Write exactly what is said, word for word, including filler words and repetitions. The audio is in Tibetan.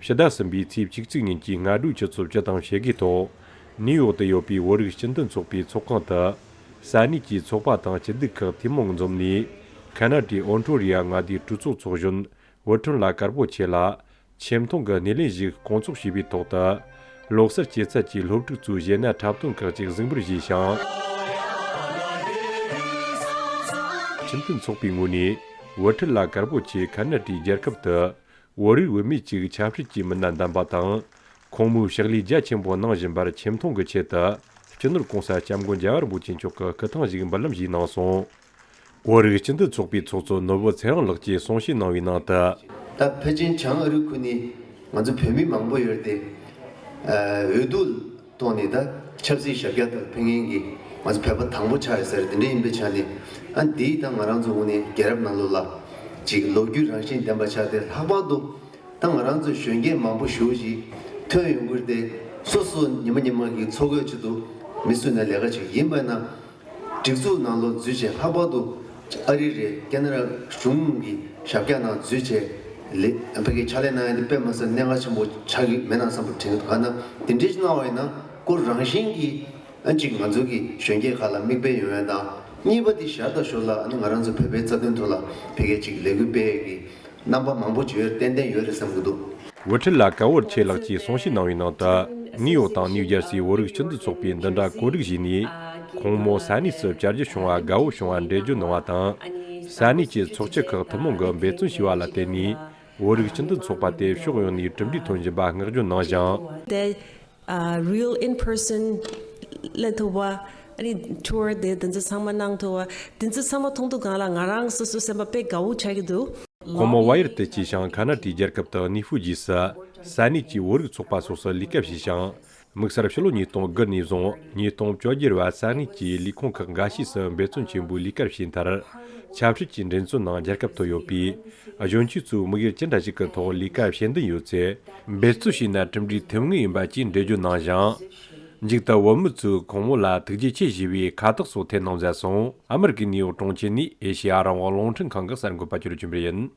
ཕྱི་ཟླ་གསུམ་པའི་ཚེས་བཅུ་གཅིག་ཉིན་གྱི་སྔ་དྲོའི་ཆུ་ཚོད་བཅུ་དང་ཕྱེད་ཀའི་ཐོག་ནིའུ་ཡོག་ཏུ་ཡོད་པའི་བོད་རིགས་སྤྱི་མཐུན་ཚོགས་པའི་ཚོགས་ཁང་དུ། ས་གནས་ཀྱི་ཚོགས་པ་དང་སྐྱིད་སྡུག་ཁག་ཐུན་མོང་འཛོམས་ནས། ཁ་ན་ཏའི་ཨོན་ཊོ་རི་ཡ་མངའ་སྡེའི་གྲོས་ཚོགས་ཚོགས་གཞོན་ཝུ་ཁྲུན་ལ་དཀར་པོ་ཆེ་ལ། ཆེ་མཐོང་གི་སྣེ་ལེན་ཞིག་སྐོང་ཚོགས་བྱས་པའི་ཐོག་ཏུ། ལོ་གསར་སྐྱེད་ཚལ་གྱི་སློབ་ཕྲུག་ཚོའི་གཞས་སྣ་འཁྲབ་སྟོན་ཁག་ཅིག་གཟིགས་འབུལ་བྱས་ཤིང་། སྤྱི་མཐུན་ཚོགས་པའི་ངོས་ནས་ཝུ་ཁྲུན་ལ་དཀར་པོ་ཆེ་ཁ་ན་ཏའི་རྒྱལ་ཁབ་ཏུ། བོད་རིགས་བུད་མེད་ཅིག་ཆབ་སྲིད་ཀྱི་མི་སྣ་འདེམས་པ་དང་། ཁོང་མོས་ཕྱག་ལས་རྒྱ་ཆེན་པོ་གནང་བཞིན་པར་ཆེ་མཐོང་གི་ཆེད་དུ། སྤྱི་ནོར་གོང་ས་སྐྱབས་མགོན་རྒྱལ་བ་རིན་པོ་ཆེ་མཆོག་གི་སྐུ་ཐང་ཞིག་འབུལ་ལམ་ཞུས་གནང་སོང་། བོད་རིགས་སྤྱི་མཐུན་ཚོགས་པའི་ཚོགས་གཙོ་ནོར་བུ་ཚེ་རིང་ལགས་ཀྱིས་གསུང་བཤད་གནང་བའི་ནང་དུ། ད་ཕལ་ཆེར་བྱང་ཨ་རིའི་ཁུལ་ནས་ང་ཚོ་བོད་མི་མང་པོ་ཡོད་དེ། འོས་བསྡུ་ཐོག་ནས་ད་ཆབ་སྲིད་ཞབས་བཀྱག་དང་ཕན་ངེས་ཀྱི་ང་ཚོ་བོད་པ་དང་པོ་ཆགས་ཡོད་ཟེར་དེ་འདྲ་ཡིན་པའི་ཆ་ནས། ཨ་འདིས་ད་ང་རང་ཚོ་ངོས་ནས་རྒྱལ་རབས་ནང་ལོགས་ལ་ཅིག་ལོ་རྒྱུས་རང་བཞིན་ལྡན་པ་ཆགས་ཏེ། ལྷག་པར་དུ་ད་ང་རང་ཚོའི་གཞོན་སྐྱེས་མང་པོ་ཞེ་པོ་ཅིག་ཐོན་ཡོང་གི་རེད་དེ། སོ་སོ་ཉི་མ་ཉི་མ་གི་འཚོ་གོས་ཆེད་དུ་མི་སུ་ནས་ལས་ཀ་བྱེད་ཀྱི་ཡིན་པ་ན། སྒྲིག་འཛུགས་ནང་ལོགས་འཛུལ་བྱས། ལྷག་པར་དུ་ཨ་རི་རེད། ཁེ་ན་ཌ་གཞུང་གི་ཞབས་བཀྱག་ནང་འཛུལ་བྱས་ལས་ཕ་གིའི་ཕྱག་ལས་གནང་ཡ་དེ་དཔེ་མ་སྲིད་གནད་འགག་ཆེན་པོ་ཆགས་ཀྱི་མེད་ན་བསམ་པ་དྲན་གྱི་འདུག་ག་ན་དེ་འདྲའི་གནང་བ་ཡིན་ན་ཁོ་རང་བཞིན་གྱིས་ཨ་གཅིག་ང་ཚོ་གི་གཞོན་སྐྱེས་ཁག་ལ་མིག་དཔེ་ཡོང་ཡ་དང་། གཉིས་པ་དེ་ཞར་དང་ཞོར་ལ་ཨ་ནི་ང་རང་ཚོ་བོད་པའི་རྩ་དོན་ཐོག་ལ་ཕ་གིའི་ཅིག་ལས་འགུལ་སྤེལ་ཡ་གི་རྣམ་པ་མང་པོ་ཅིག་ཡོད། ཏན་ཏན་ཡོད་རེད་བསམ་གྱི་འདུག་ཝུ་ཁྲུན་ལ་དཀར་པོ་ཆེ་ལགས་ཀྱིས་གསུང་བཤད་གནང་བའི་ནང་དུ། ནིའུ་ཡོག་དང་ནིའུ་ཇར་སིའི་བོད་རིགས་སྤྱི་མཐུན་ཚོགས་པས་འདི་འདྲ་གོ་སྒྲིག་བྱས་ནས། ཁོང་མོ་ས་གནས་སུ་བཅར་རྒྱུ་བྱུང་བ་དགའ་བོ་བྱུང་བ་འགྲེལ་བརྗོད་གནང་བ་དང་། ས་གནས་ཀྱི་ཚོགས་སྤྱི་ཁག་ཐུན་མོང་གིས་འབད་བརྩོན་བྱས་པ་ལ་བརྟེན་ནས། བོད་རིགས་སྤྱི་མཐུན་ཚོགས་པ་དེ་ཕྱོགས་ཡོངས་ནས་གྲུབ་འབྲས་ཐོན་བཞིན་པ་བསྔགས་བརྗོད་གནང་ཞིང་། དེ་ཨ་real in person སླེབས་ཐུབ་པ། ཨ་ནི་tour དེ་དེ་ཚོ་ཚང་མ་གནང་ཐུབ་པ། དེ་ཚོ་ཚང་མ་མཐོང་དུས་སྒང་ལ་ང་རང་སོ་སོའི་སེམས་པ་དཔེ་དགའ་བོ་ཆགས་ཀྱི་འདུག་ཁོང་མོ་ཝ་ཡར་དུ་སྐྱེས་ཤིང་། ཁ་ན་ཏའི་རྒྱལ་ཁབ་ཏུ་གནས་སྤོས་རྗེས་སུ། ས་གནས་ཀྱི་བོད་རིགས་ཚོགས་པ་སོགས་སུ་ལས་ཀ་བྱས་ཤིང་། དམིགས་བསལ་ཕྱི་ལོ་ཉིས་སྟོང་དགུ་ནས་བཟུང་ཉིས་སྟོང་བཅོ་བརྒྱད་བར་ས་གནས་ཀྱི་ལས་ཁུངས་ཁག་འགའ་ཤས་སུ་འབད་བརྩོན་ཆེན་པོས་ལས་ཀ་བྱས་མཐར། ཆབ་སྲིད་ཀྱི་འགྲན་རྩོད་ནང་རྒྱལ་ཁ་ཐོབ་ཡོད་པས། གཞོན་སྐྱེས་ཚོས་དམིགས་ཡུལ་ཅི་འདྲ་ཞིག་གི་ཐོག་ལས་ཀ་བྱེད་འདུན་ཡོད་ཚེ། འབད་རྩོལ་བྱས་ན་གྲུབ་འབྲས་ཐོན་ངེས་ཡིན་པ་བཅས་འགྲེལ་བརྗོད་གནང་ཞིང་། མཇུག་ཏུ་བོད་མི་ཚོས་ཁོང་མོ་ལ་ཐུགས་རྗེ་ཆེ་ཞུས་པའི་ཁ་བཏགས་སོགས་འཐེན་གནང་མཛད་སོང་། ཨ་མེ་རི་ཀའི་ནིའུ་ཡོག་གྲོང་ཁྱེར་ནས་ཨེ་ཤེ་ཡ་རང་དབང་རླུང་འཕྲིན་ཁང་གི་གསར་འགོད་པ་ཅོ་ལི་ཆོས་འཕེལ་ཡིན།